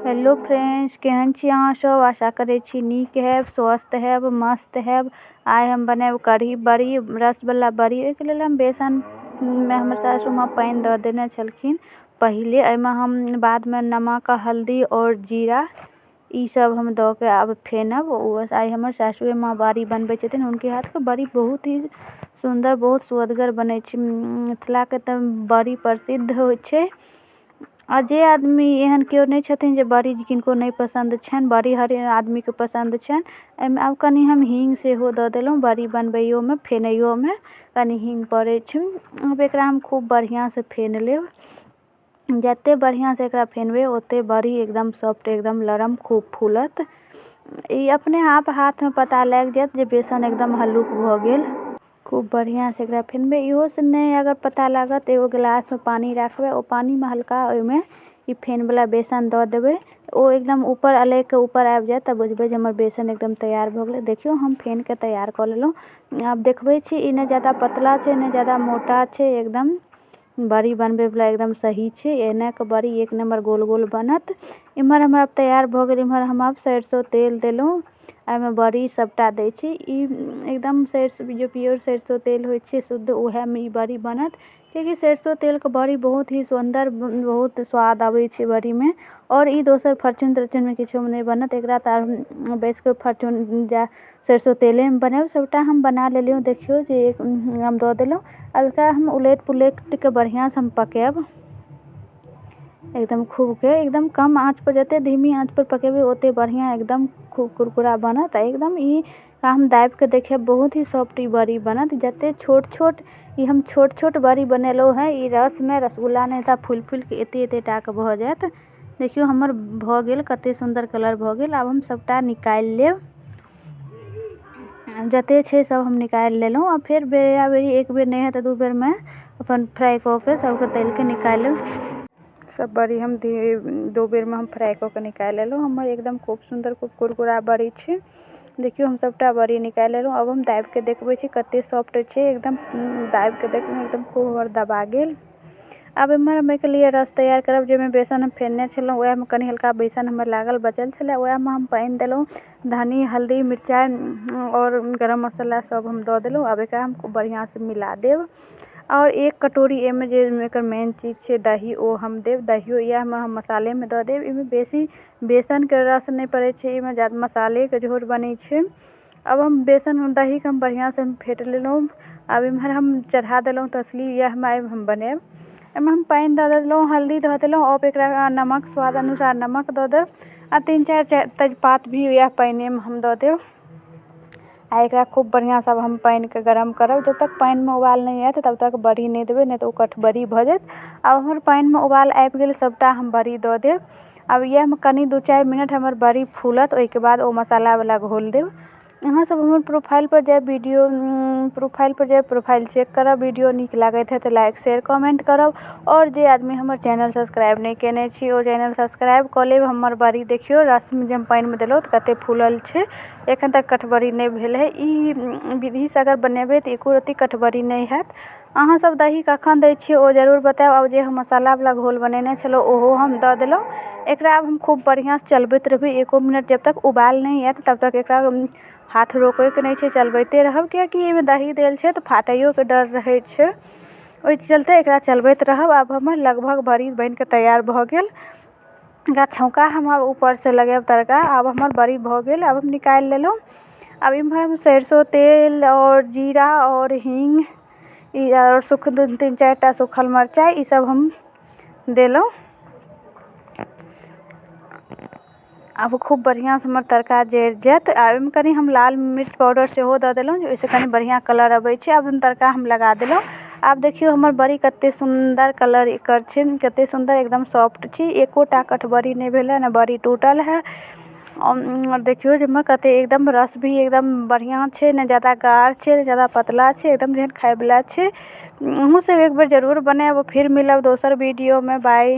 Hello friends, केहन छी अहाँ सब? आशा करै छी नीक हैब, स्वस्थ हैब, मस्त हैब। आइ हम बनायब कढ़ी बड़ी, रसवला बड़ी। ओहिके लेल हम बेसनमे हमर सासू माँ पानि दऽ देने छलखिन पहिले। एहिमे हम बादमे नमक, हल्दी आओर जीरा ई सब हम दऽ के आब फेनब। ओ आइ हमर सासुए माँ बड़ी बनबै छथिन, हुनके हाथके बड़ी बहुत ही सुन्दर, बहुत सुअदगर बनै छै। मिथिलाके तऽ बड़ी प्रसिद्ध होइ छै। आ जे आदमी एहन केओ नहि छथिन जे बड़ी किनको नहि पसन्द छनि, बड़ी हर आदमीके पसन्द छनि। एहिमे आब कनि हम हीङ्ग सेहो दऽ देलहुँ। बड़ी बनबैयोमे फेनैयोमे कनि हीङ्ग पड़ै छै। आब एकरा हम खूब बढ़िआँसँ फेन लेब। जतेक बढ़िआँसँ एकरा फेनबै ओतेक बड़ी एकदम सॉफ्ट, एकदम लरम, खूब फूलत। ई अपने आप हाथमे पता लागि जायत जे बेसन एकदम हल्लुक भऽ गेल। खूब बढ़िआँसँ एकरा फेनबै। इहोसँ नहि अगर पता लागत, एगो गिलासमे पानि राखबै, ओ पानिमे हल्का ओहिमे ई फेनवला बेसन दऽ देबै, ओ एकदम ऊपर अलगिके ऊपर आबि जायत, तऽ बुझबै जे हमर बेसन एकदम तैयार भऽ गेलै। देखियौ, हम फेनके तैयार कऽ लेलहुँ। आब देखबै छी, ई नहि ज्यादा पतला छै, नहि ज्यादा मोटा छै, एकदम बड़ी बनबैवला एकदम सही छै। एना कऽ बड़ी एक नम्बर गोल गोल बनत। एम्हर हमर आब तैयार भऽ गेल। एम्हर हम आब सरिसो तेल देलहुँ, एहिमे बड़ी सबटा दै छी। ई एकदम सरिसो जे प्योर सरिसो तेल होइ छै शुद्ध, उएहमे ई बड़ी बनत, कियाकि सरिसो तेलके बड़ी बहुत ही सुन्दर, बहुत स्वाद अबै छै बड़ीमे। आओर ई दोसर फॉर्च्यून तर्च्यूनमे किछोमे नहि बनत एकरा, तऽ बेसीके फॉर्च्यून जा सरिसो तेलेमे बनायब। सबटा हम बना लेलहुँ। देखियौ जे हम दऽ देलहुँ। आब एकरा हम उलटि पुलटिके बढ़िआँसँ हम पकायब एकदम खूबके, एकदम कम आँचपर। जतेक धीमी आँचपर पकेबै ओतेक बढ़िआँ, एकदम खूब कुरकुरा बनत। आ एकदम ई हम दाबिके देखायब, बहुत ही सॉफ्ट ई बड़ी बनत। जतेक छोट छोट ई हम छोट छोट बड़ी बनेलहुँ हेँ, ई रसमे रसगुल्ला नहि तऽ फुलि फुलिके एते एते टाके भऽ जायत। देखियौ, हमर भऽ गेल, कतेक सुन्दर कलर भऽ गेल। आब हम सबटा निकालि लेब, जतेक छै सब हम निकालि लेलहुँ। आ फेर बेरा बेरी एक बेर नहि हैत तऽ दू बेरमे अपन फ्राइ कऽ के सबके तलिके निकालि लेब। सब बड़ी हम दू बेरमे हम फ्राइ कऽ के निकालि लेलहुँ। हमर एकदम खूब सुन्दर, खूब कुरकुरा बड़ी छै। देखियौ, हम सबटा बड़ी निकालि लेलहुँ। आब हम दाबिके देखबै छी कतेक सॉफ्ट छै। एकदम दाबिके देखलहुँ, एकदम खूब हमर दबा गेल। आब एम्हर हम एहिके लिए रस तैयार करब, जाहिमे बेसन हम फेनने छलहुँ। उएहमे कनि हल्का बेसन हमर लागल बचल छलै, उएहमे हम पानि देलहुँ, धनी, हल्दी, मिरचाइ आओर गरम मसाला सब हम दऽ देलहुँ। आब एकरा हम खूब बढ़िआँसँ मिला देब। आओर एक कटोरी एहिमे जे एकर मेन चीज छै दही, ओ हम देब। दहियो इएहमे हम मसालेमे दऽ देब। एहिमे बेसी बेसनके रस नहि पड़ै छै, एहिमे ज्यादा मसालेके झोर बनै छै। आब हम बेसन दहीके हम बढ़िआँसँ फेँट लेलहुँ। आब एम्हर हम चढ़ा देलहुँ तसली। इएहमे आइ हम बनायब। एहिमे हम पानि दऽ देलहुँ, हल्दी दऽ देलहुँ। आब एकरा नमक, स्वाद अनुसार नमक दऽ देब आ तीन चारि तेजपात भी इएह पानिएमे हम दऽ देब। आ एकरा खूब बढ़िआँसँ आब हम पानिके गरम करब। जब तक पानिमे उबाल नहि आयत तब तक बड़ी नहि देबै, नहि तऽ ओ कठबड़ी भऽ जायत। आब हमर पानिमे उबाल आबि गेल, सभटा हम बड़ी दऽ देब। आब इएहमे कनि 2-4 मिनट हमर बड़ी फूलत, ओहिके बाद ओ मसालावला घोल देब। अहाँसभ हमर प्रोफाइलपर जायब, वीडियो प्रोफाइलपर जायब, प्रोफाइल चेक करब। वीडियो नीक लागैत हइ तऽ लाइक, शेयर, कमेन्ट करब। आओर जे आदमी हमर चैनल सब्सक्राइब नहि कयने छी, ओ चैनल सब्सक्राइब कऽ लेब। हमर बड़ी देखियौ, रसमे जे हम पानिमे देलहुँ तऽ कतेक फूलल छै, एखन तक कठबड़ी नहि भेल हइ। ई विधिसँ अगर बनेबै तऽ एको रत्ती कठबड़ी नहि हैत। अहाँसभ दही कखन दै छियै, ओ जरूर बतायब। आब जे हम मसालावला घोल बनेने छलहुँ, ओहो हम दऽ देलहुँ। एकरा आब हम खूब बढ़िआँसँ चलबैत रहबै। एको मिनट जब तक उबाल नहि आयत तब तक एकरा हाथ रोकैके नहि छै, चलबैते रहब, किएकि एहिमे दही देल छै तऽ फाटैयोके डर रहै छै। ओहि चलते एकरा चलबैत रहब। आब हमर लगभग बड़ी बनि कऽ तैयार भऽ गेल। एकरा छौँका हम आब ऊपरसँ लगायब, तड़का। आब हमर बड़ी भऽ गेल, आब हम निकालि लेलहुँ। आब एम्हर हम सरिसो तेल आओर जीरा आओर हीङ्ग ई आओर 3 4टा सूखल मरचाइ ईसब हम देलहुँ। आब खूब बढ़िआँसँ हमर तड़का जरि जायत। आ ओहिमे कनि हम लाल मिर्च पाउडर सेहो दऽ देलहुँ, जे ओहिसँ कनि बढ़िआँ कलर अबै छै। आब हम तड़का हम लगा देलहुँ। आब देखियौ, हमर बड़ी कतेक सुन्दर कलर एकर छै, कतेक सुन्दर, एकदम सॉफ्ट छै। एकोटा कठबड़ी नहि भेल हँ, ने बड़ी टूटल हइ। आओर देखियौ जे एहिमे कतेक एकदम रस भी एकदम बढ़िआँ छै, ने ज्यादा गाढ़ छै, ने ज्यादा पतला छै, एकदम जेहन खायवला छै। अहूँसभ एक बेर जरूर बनायब। फेर मिलब दोसर वीडियोमे। बाय।